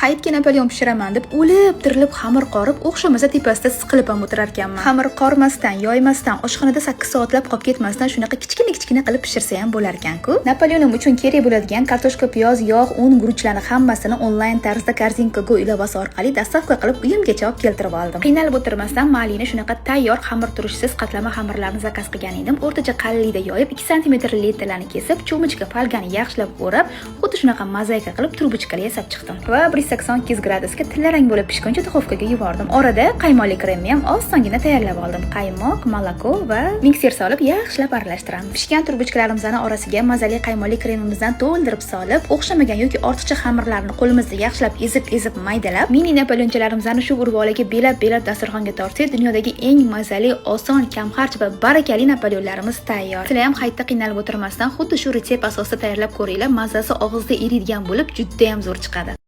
Hayitga Napoleon pishiraman deb o'lib tirilib xamir qorib, o'xshamasa tepasida siqilib ham o'tirar ekanman. Xamir qormasdan, yoymasdan, oshxonada 8 soatlab qolib ketmasdan shunaqa kichkina kichkina qilib pishirsa ham bo'lar ekan-ku. Napoleonim uchun kerak bo'ladigan kartoshka, piyoz, yog', un, guruchlarni hammasini onlayn tarzda Korzinka Go ilovasi orqali доставка qilib, uyimgacha olib keltirib oldim. Qiynalib o'tirmasdan Malini shunaqa tayyor xamir turishsiz qatlama xamirlarni заказ qilgan edim. O'rtacha qalinlikda yoyib, 2 sm lentalarni kesib, cho'michga folgani yaxshilab o'rab, xuddi shunaqa mozaika qilib трубочка lar yasab chiqdim. Va 180-200 gradusga tillarang bo'lib pishguncha duxovkaga yubordim. Orada qaymoqli kremni ham osongina tayyorlab oldim. Qaymoq, молоко va mikser solib, yaxshilab aralashtiramiz. Pishgan трубочка larimizni orasiga mazali qaymoqli kremimizdan to'ldirib solib, o'xshamagan yoki ortiqcha xamirlarni qo'limizda yaxshilab ezib-ezib maydalab, mini napoleonchalarimizni shu urvolaga belab-belab dasturxonga tortsak, dunyodagi eng mazali, oson, kamxarj va barakali napoleonlarimiz tayyor. Sizlar ham hayitda qiynalib o'tirmasdan xuddi shu retsept asosida tayyorlab ko'ringlar, mazasi og'izda eriydigan bo'lib, juda ham zo'r chiqadi.